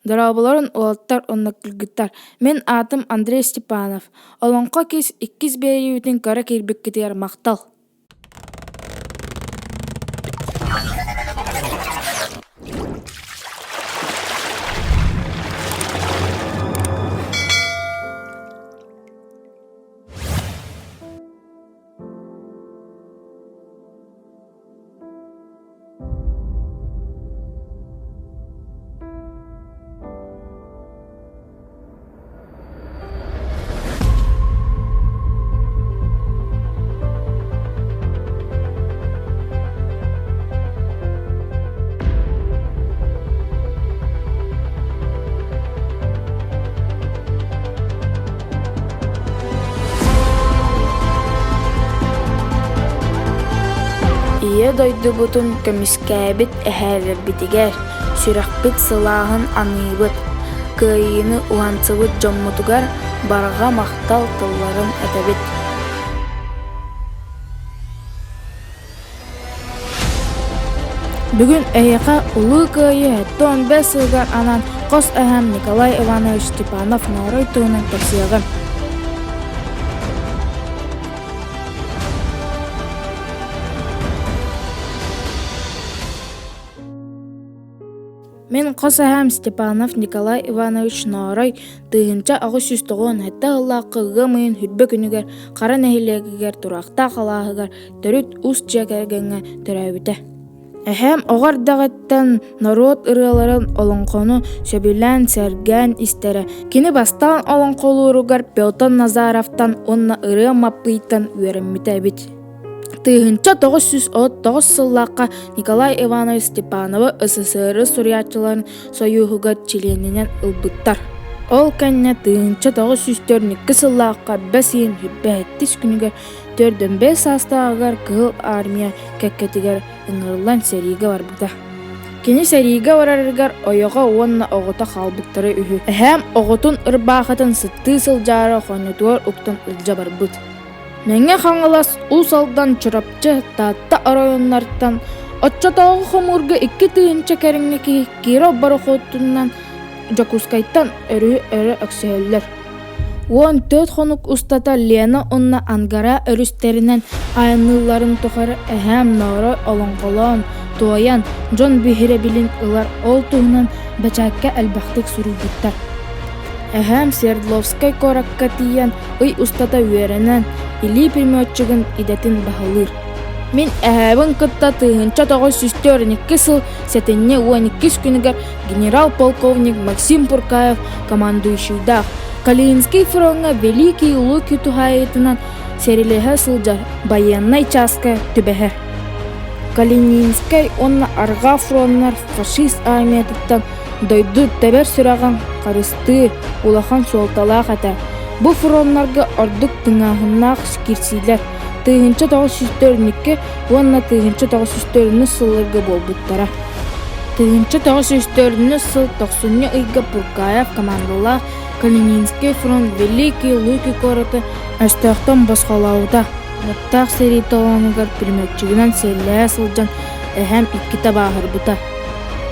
Дорооболорун уолаттар уонна кыргыттар! Мин аатым Андрей Степанов. Олоҥхо кис иккис биэриибитин көрө киирбиккитигэр махтал! Ийэ дойдубутун көмүскээбит эһээлэрбитигэр сүрэхпит сылааһын аныыбыт, кыайыыны уһансыбыт дьоммутугар барҕа махтал тылларын этэбит. Бүгүн эһиэхэ Улуу Кыайыы 75 сылыгар анаан хос эһээм Николай Иванович Степанов-Ноорой туһунан кэпсиэҕим. Мин хос эһээм Степанов Николай Иванович Ноорой 1897 сыллаахха ыам ыйын хүрбэ күнүгэр Хара нэһилиэгигэр Тураахтаах алааһыгар төрүт ус дьиэ кэргэҥҥэ төрөөбүтэ. Эһээм оҕо эрдэҕиттэн норуот ырыаларын, олоҥхону сөбүлээн, сэргээн истэрэ. Кини бастаан олоҥхолууругар Петр Назаровтан уонна Ырыа Маппыйтан үөрэммитэ эбит. 1939 сыллаахха Николай Иванович Степановы СССР суруйааччыларын сойууһугар чилиэнинэн ылбыттар. Ол кэннэ 1942 сыллаахха бэс ыйын 27 күнүгэр 45 саастааҕыгар Кыһыл Армия кэккэтигэр ыҥырыллан сэриигэ барбыта. Кини сэриигэ барарыгар ойоҕо уонна оҕото хаалбыттара үһү. Эһээм оҕотун ырбаахытын сыттыы сылдьаары хонньутугар уктан илдьэ барбыт. Мэҥэ Хаҥалас, Уус Алдан, Чурапчы, Таатта оройуоннарыттан оччотооҕу хомуурга 2000 кэриҥэ киһи Киров борохуотунан Дьокуускайтан өрүһү өрө өксөйөллөр. 14 хонук устата Лена уонна Ангара өрүстэринэн айанныылларын тухары эһээм Ноорой олоҥхолоон, туойан, дьон биһирэбилин ылар ол туһунан бэчээккэ элбэхтик суруйбуттар. Эһээм Свердловскай куоракка тиийэн ый устата үөрэнэн, илии пулеметчигын идэтин баһылыыр. Мин эһээбин кытта 1942 сыл сэтинньи 12 күнүгэр генерал-полковник Максим Пуркаев командующийдаах Калининский фроҥҥа Великий Луки туһаайыытынан сэриилэһэ сылдьар байыаннай чааска түбэһэр. Калининскай уонна Арҕаа фроннар фашист армиятыттан дойду тэбэр сүрэҕин харыстыыр улахан суолталаах этэ. Бу фроннарга ордук тыҥааһыннаах киирсиилэр 1942 уонна 1944 сылларга буолбуттара. 1944 сыл тохсунньу ыйга Пуркаев командалаах Калининский фронт Великий Луки куораты өстөөхтөн босхолообута. Уоттаах сэрии толоонугар пулеметчигынан сэллэһэ сылдьан эһэм иккитэ бааһырбыта.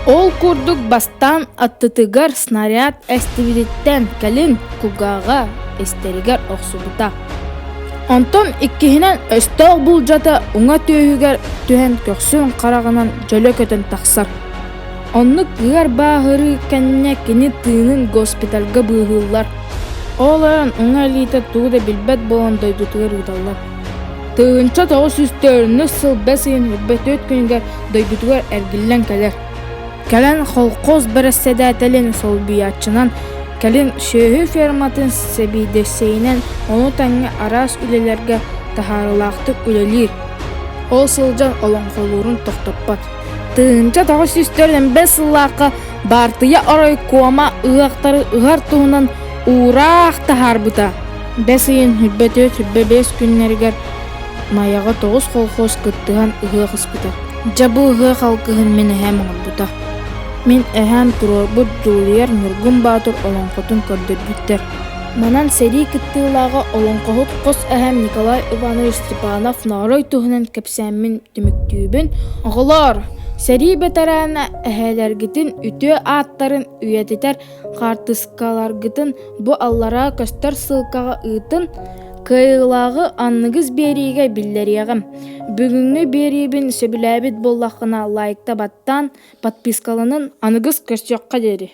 Ол курдук бастаан аттытыгар снаряд эстибититтэн кэлин кугааҕа эстэригэр охсубута. Онтон иккиһинэн өстөөх булдьата уҥа түөһүгэр түһэн көхсүн хараҕынан дьөлө көтөн тахсар. Оннук ыар бааһырыы кэннэ кини тыынын госпитальга быыһыыллар. Ол эрэн уҥа илиитэ тугу да билбэт буолан дойдутугар ыыталлар. 1904 сыл бэс ыйын 24 күнүгэр дойдутугар эргиллэн кэлэр. Кэлэн холкуос бэрэссэдээтэлин солбуйааччынан, кэлин сүөһү ферматын сэбиэдиссэйинэн, ону тэҥэ араас үлэлэргэ таһаарыылаахтык үлэлиир. Ол сылдьан олоҥхолуурун тохтоппот. 1945 сыллаахха баартыйа оройкуома ыһыахтары ыһар туһунан уураах таһаарбыта. Бэс ыйын 24-25 күннэригэр Майаҕа тоҕус колхоз кыттыһан ыһыах ыспыта. Дьэ бу ыһыах алгыһын мин эһээм оҥорбута. Мин эһээм туруорбут Дьулуруйар Ньургун Баатыр олоҥхотун көрдөрбүттэр. Манан сэрии кыттыылааҕа олоҥхоһут хос эһээм Николай Иванович Степанов-Ноорой туһунан кэпсээммин түмүктүүбүн. Оҕолоор, Сэрии бэтэрээнэ эһээлэргитин үтүө ааттарын үйэтитэр хаартыскаларгытын бу аллараа көстөр ссылкаҕа ыытын, кыайыылааҕы аныгыс биэриигэ биллэриэҕим. Бүгүҥҥү биэриибин сөбүлээбит буоллаххына лайкта баттаан, подпискаланан аныгыс көрсүөххэ диэри.